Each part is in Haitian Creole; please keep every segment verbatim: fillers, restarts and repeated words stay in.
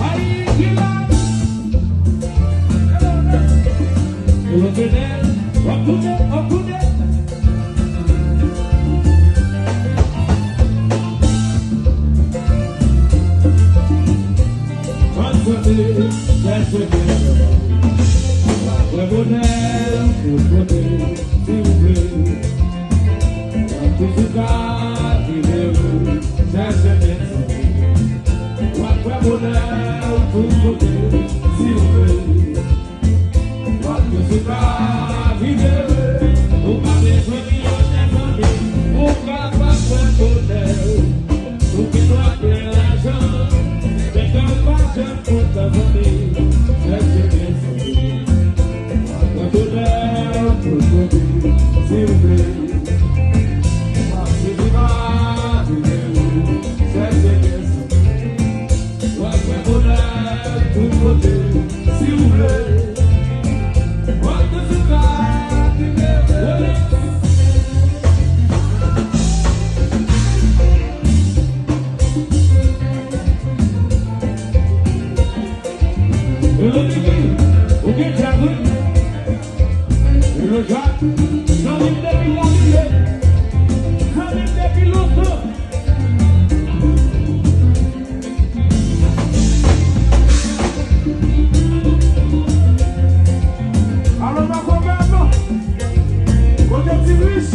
Ayiti la. Ou retene, w ap koute, w ap koute. Bòn sante, chèche byen. W ap wè bonè tout kote, si w vle. W ap toujou ka viv ere, chèche byen sante. W ap wè bonè tout kote, si w vle. W ap toujou ka viv ere. Ou pa bezwen milyon zanmi, ou kapab wè bonè. Ou gen dwa gen lajan, men kè w pa janm kontan zanmi. Chèche byen zanmi. W ap wè bonè tout kote, si w vle. W ap toujou ka viv ere, chèche byen zanmi. W ap wè bonè tout kote, si w vle. W ap toujou ka viv ere. Hello, Niki. Ou gen djaz, wi. Hello, Jack. Zanmi m depi Lalime. Zanmi m depi lontan. Alò, Makoben, kote Ti Rich?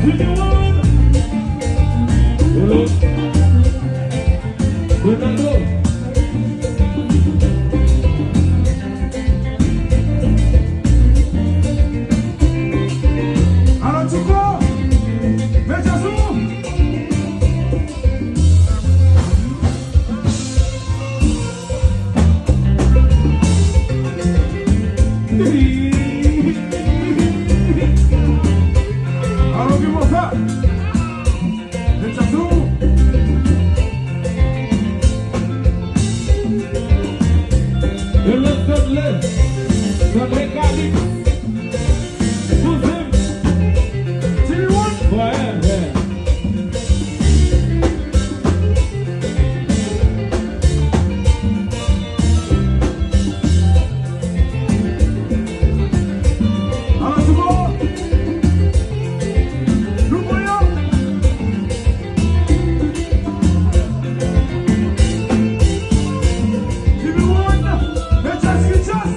Jimmy One. Hello. Ronaldo. Alò, Tchouko, met djaz ou. Alò, ki bon sa? Met djaz ou. Hello, Stanley. Stanley Kalix. Kouzen m. Ti Liwon. Forever. Alò, Tchouko. Nou pran yo. Jimmy One, Richas, Richas.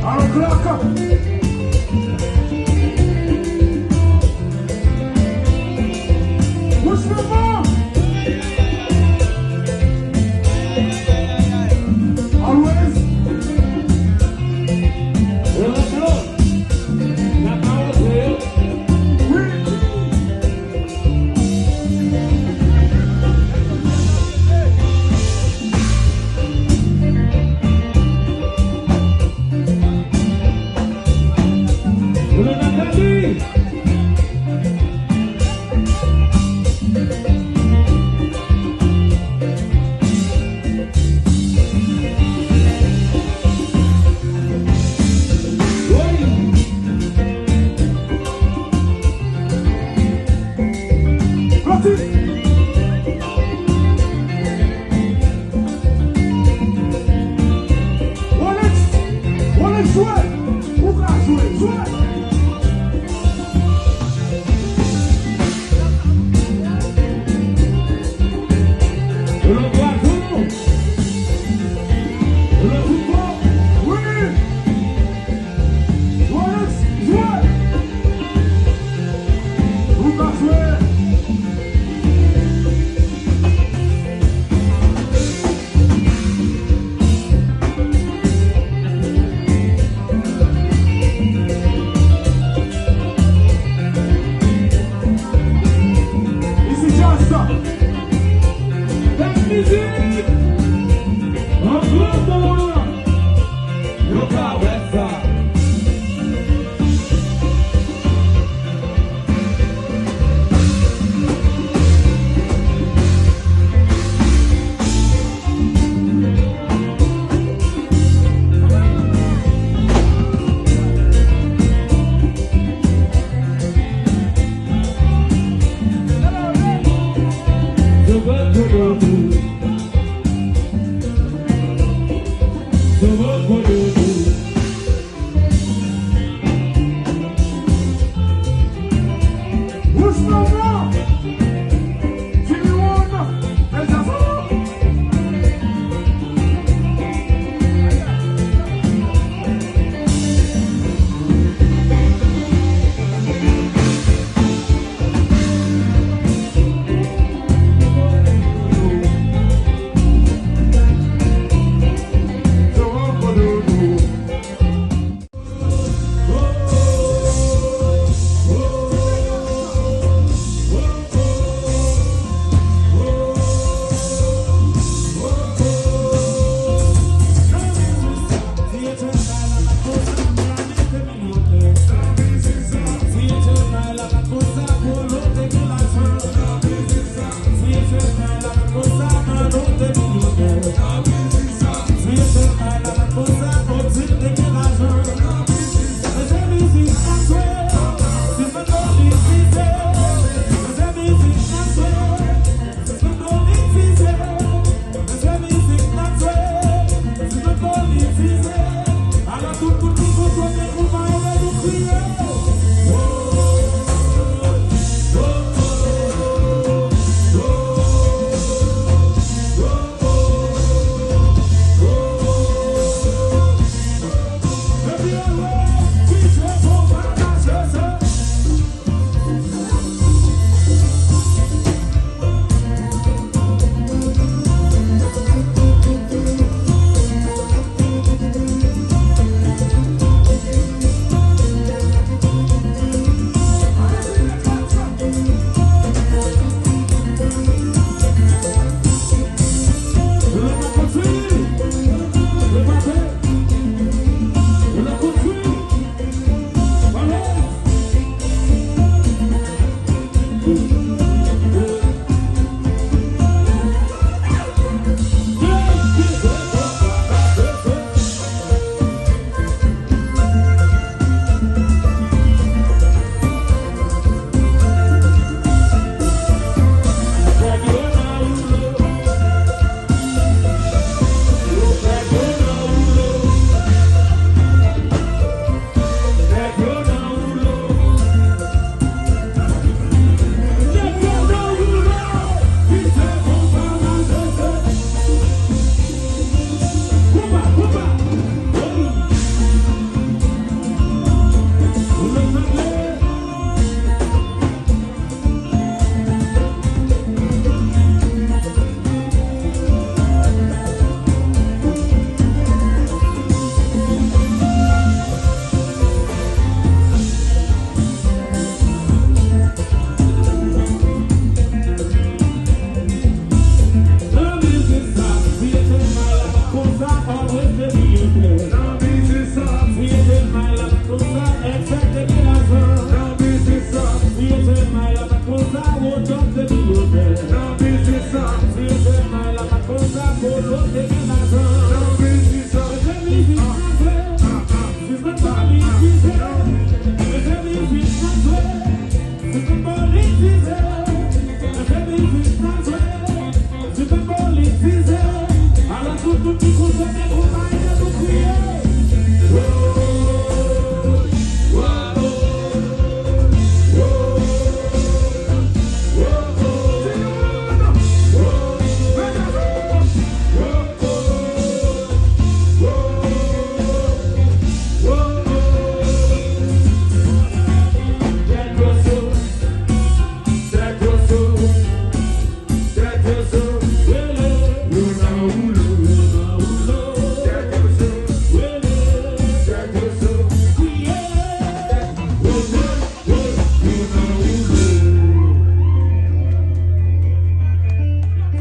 Alò, Clark. Bouch mwen pa. Always. Wi. Rolex, Rolex, jwe! Ou ka jwe, jwe! Hello, Brazil! Hello, Tchouko! Wi! Rolex, jwe! Ou ka jwe! Isi djaz sa. Bèl mizik. An gran moman. Yo ka wè sa.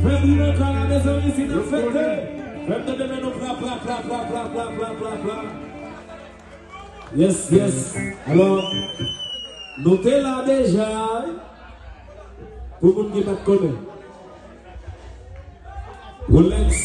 Fè bri nan kay la, mezanmi, si n ap fete. Fè m tande men nou pra, pra, pra. Yes, yes. Alò, nou te la deja. Pou moun ki pa t konnen. Rolex,